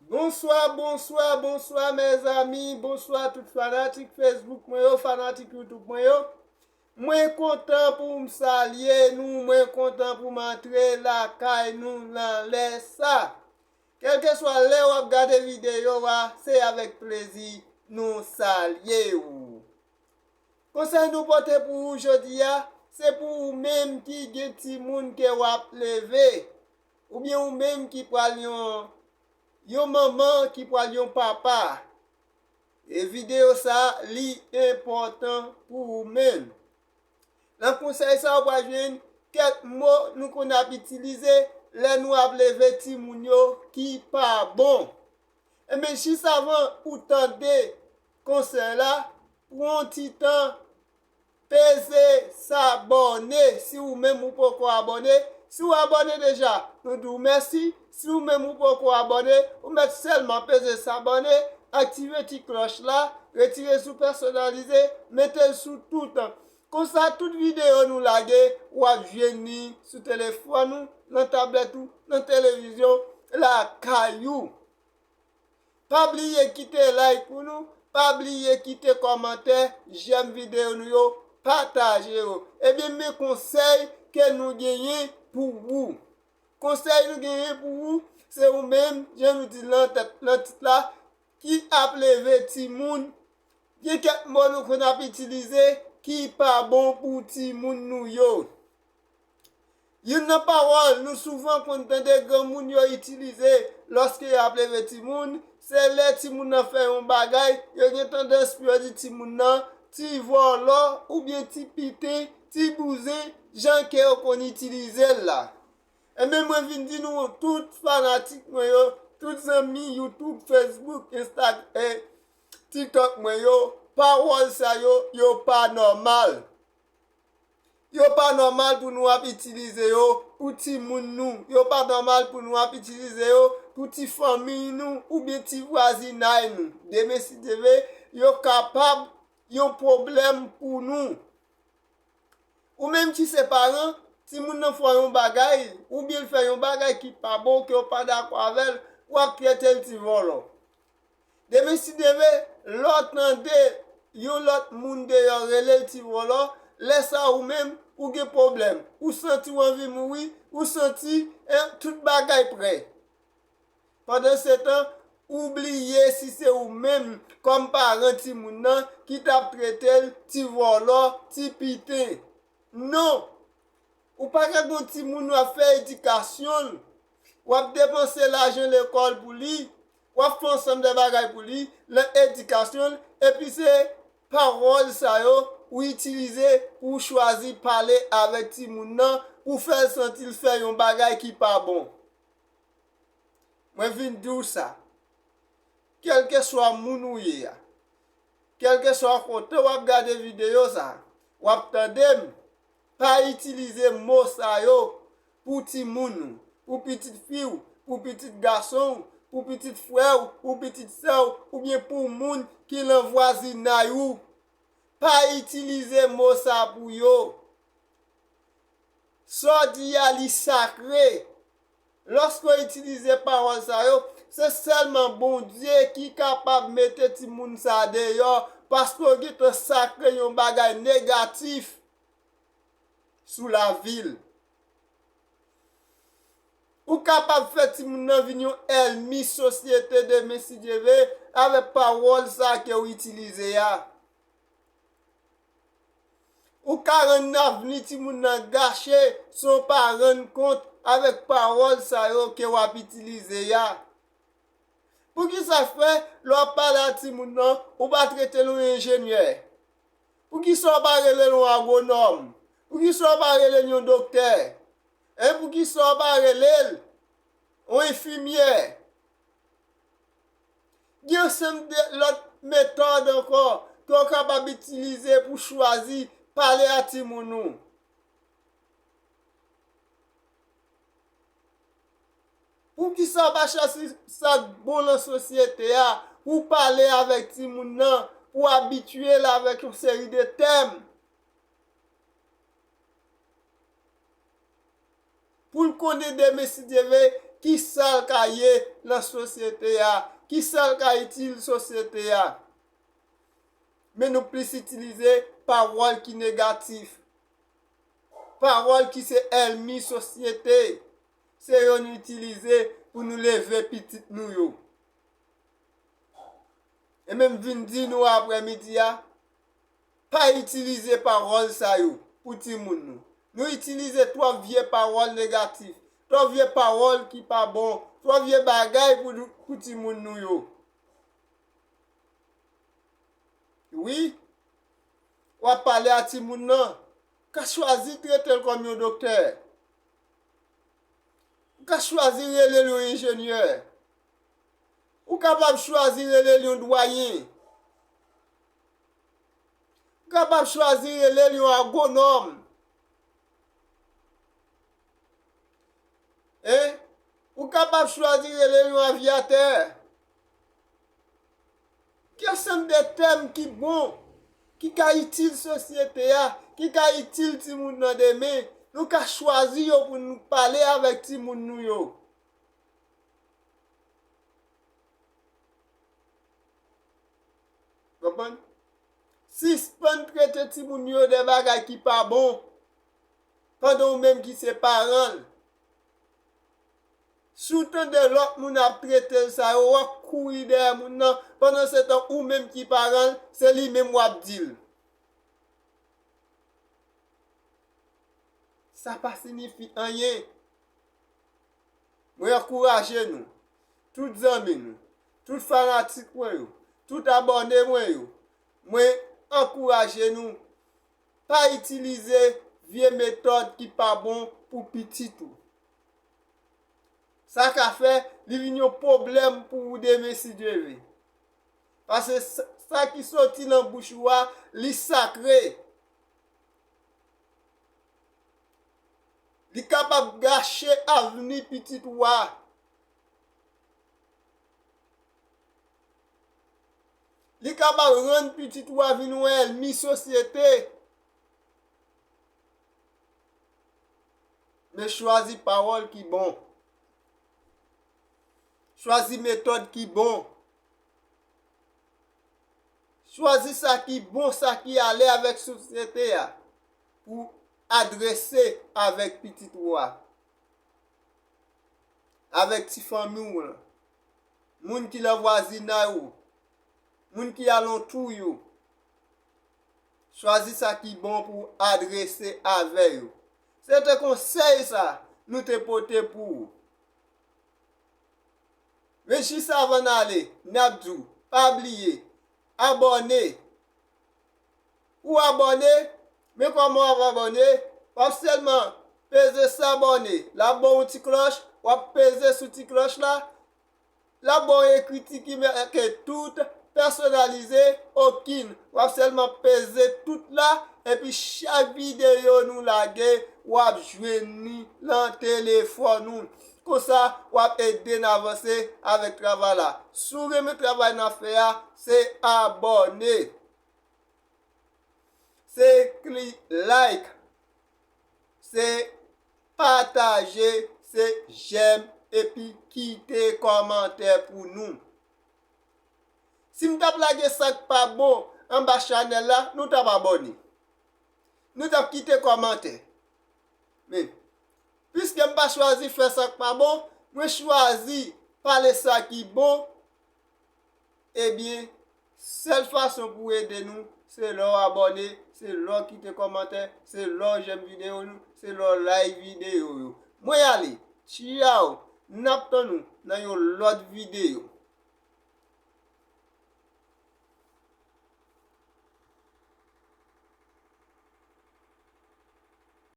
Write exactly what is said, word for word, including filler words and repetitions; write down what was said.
Bonswa, bonswa, bonswa, mezanmi. Bonswa, tout fanatik Facebook mwen yo, fanatik YouTube mwen yo. Mwen kontan pou m salye nou, mwen kontan pou m antre lakay nou nan lè sa. Kèlkeswa lè w ap gade videyo a, se avèk plezi nou salye w. Konsèy nou pote pou ou jodi a, se pou ou menm ki gen timoun ke w ap leve, oubyen ou menm ki pral yon, yon manman, ki pral yon papa. E videyo sa, li enpòtan pou ou menm. Nan konsèy sa, ou pral jwenn kèk mo nou konn ap itilize lè nou ap leve timoun yo ki pa bon. Enben, jis avan ou tande konsèy la, pran yon ti tan, peze sabòne si ou menm ou poko abòne. Si w abòne deja, nou di w mèsi. Si ou menm ou poko abòne, ou mèt sèlman peze sabòne, aktive ti klòch la, retire sou pèsonalize, mete l sou tout. Konsa, tout videyo nou lage, w ap jwenn li sou telefòn ou, nan tablèt ou, nan televizyon, lakay ou. Pa bliye kite like pou nou, pa bliye kite kòmantè, jèm videyo nou yo, pataje yo. Ebyen, men konsèy ke nou genyen pou ou. Konsèy nou genyen pou ou, se ou menm, jan nou di nan tèt, nan tit la, ki ap leve timoun. Gen kèk mo nou konn ap itilize ki pa bon pou timoun nou yo. Youn nan pawòl nou souvan konn tande granmoun yo itilize lòske y ap leve timoun, se lè timoun nan fè yon bagay, yo gen tandans pou yo di timoun nan ti vòlò oubyen ti piten, ti bouzen, jan ke yo konn itilize l la. Enben, mwen vin di nou tout fanatik mwen yo, tout zanmi YouTube, Facebook, Instagram, e TikTok mwen yo, pawòl sa yo, yo pa nòmal. Yo pa nòmal pou nou ap itilize yo pou timoun nou. Yo pa nòmal pou nou ap itilize yo pou ti fanmiy nou oubyen ti vwazinay nou. Demen, si Dye vle, yo kapab yon pwoblèm pou nou. Ou menm ki se paran, timoun nan fè yon bagay, oubyen l fè yon bagay ki pa bon, ke w pa dakò avè l, w ap trete l ti vòlò. Demen, si Dye vle, lè w tande yon lòt moun deyò rele l ti vòlò, lè sa a ou menm, ou gen pwoblèm. Ou santi w anvi mouri, ou santi, en, tout bagay prè. Pandansetan, ou bliye si se ou menm, kòm paran timoun nan, ki t ap trete l ti vòlò, ti piten. Non! Ou pa ka gen yon timoun w ap fè edikasyon l, w ap depanse lajan lekòl pou li, w ap fè ansanm de bagay pou li, nan edikasyon l, epi se pawòl sa yo ou itilize pou w chwazi pale avèk timoun nan, pou w fè l santi l fè yon bagay ki pa bon. Mwen vin di w sa. Kèlkeswa moun ou ye a, kèlkeswa kote w ap gade videyo sa, w ap tande m, pa itilize mo sa yo pou timoun ou, pou pitit fi w, pou pitit gason w, pou pitit frè w, pou pitit sè w, oubyen pou moun ki nan vwazinay ou. Pa itilize mo sa pou yo. Sa w di a, li sakre. Lòske w itilize pawòl sa yo, se sèlman Bondye ki kapab mete timoun sa deyò, paske w gentan sakre yon bagay negatif sou lavi l. Ou kapab fè timoun nan vin yon ènmi sosyete demen, si Dye vle, avèk pawòl sa ke w itilize a. Ou ka rann avni timoun nan gache san w pa rann kont avèk pawòl sa yo ke w ap itilize a. Poukisa fè, lè w ap pale a timoun nan, ou pa trete l yon enjenyè? Poukisa w pa rele l yon agwonòm? Poukisa w pa rele l yon doktè? Hein, poukisa w pa rele l yon enfimyè? Gen ansanm de lòt metòd ankò ke w kapab itilize pou chwazi pale a timoun ou. Poukisa w pa chwazi sa k bon nan sosyete a pou w pale avèk timoun nan, pou w abitye l avèk yon seri de tèm? Pou l konnen demen, si Dye vle, Kisa l ka ye nan sosyete a? Kisa l ka itil sosyete a? Men nou plis itilize pawòl ki negatif. Pawòl ki se ènmi sosyete. Se yo nou itilize pou nou leve pitit nou yo. E menm vin di nou aprèmidi a, pa itilize pawòl sa yo pou timoun nou. Nou itilize twòp vye pawòl negatif, twòp vye pawòl ki pa bon, twòp vye bagay pou, pou timoun nou yo. Wi, w ap pale a timoun nan, ka chwazi trete l kòm yon doktè. Ou ka chwazi rele l yon enjenyè. Ou kapab chwazi rele l yon dwayen. Ou kapab chwazi rele l yon agwonòm. Hein? Ou kapab chwazi rele l yon avyatè. Gen ansanm de tèm ki bon, ki ka itil sosyete a, ki ka itil timoun nan demen. Nou ka chwazi yo pou nou pale avèk timoun nou yo. Konprann? Sispann trete timoun yo de bagay ki pa bon, pandan ou menm ki se paran l. Si w tande lòt moun ap trete l sa yo, w ap kouri dèyè moun nan, pandan se tan ou menm ki paran l, se li menm w ap di l. Sa pa siyifi anyen. Mwen ankouraje nou, tout zanmi nou, tout fanatik mwen yo, tout abòne mwen yo, mwen ankouraje nou, pa itilize vye metòd ki pa bon pou pitit ou. Sa ka fè li vin yon pwoblèm pou ou demen si Dye vle. Paske sa, sa ki soti nan bouch ou a, li sakre. Li kapab gache avni pitit ou a. Li kapab rann pitit ou a vin yon ènmi sosyete. Men chwazi pawòl ki bon. Chwazi metòd ki bon. Chwazi sa ki bon, sa ki ale avèk sosyete a pou adrese avèk pitit ou a, avèk ti fanmi w lan, moun ki nan vwazinay ou, moun ki alantou yo. Chwazi sa ki bon pou adrese avè yo. Se te konsèy sa nou te pote pou ou. Men jis avan n ale, n ap di w, pa bliye, abòne. Ou abòne, men kòman w ap abòne? W ap sèlman peze s'abonner. L ap ba w yon ti klòch, w ap peze sou ti klòch la. L ap ba w ekriti ki make tout, pèsonalize, okin. W ap sèlman peze tout la, epi chak videyo nou lage, w ap jwenn li nan telefòn ou. Konsa, w ap ede n avanse avèk travay la. Si w renmen travay n ap fè a, se abòne. Se kli like, se pataje, se j'aime, epi kite kòmantè pou nou. Si m t ap lage sa k pa bon anba chanèl la, nou t ap abòne. Nou t ap kite kòmantè. Men, piske m pa chwazi fè sa k pa bon, mwen chwazi pale sa ki bon, ebyen, sèl fason pou w ede nou, se lè w abòne, se lè w kite kòmantè, se lè w j'aime videyo nou, se lè w like videyo yo. Mwen ale, tchaw, n ap tann nou nan yon lòt videyo.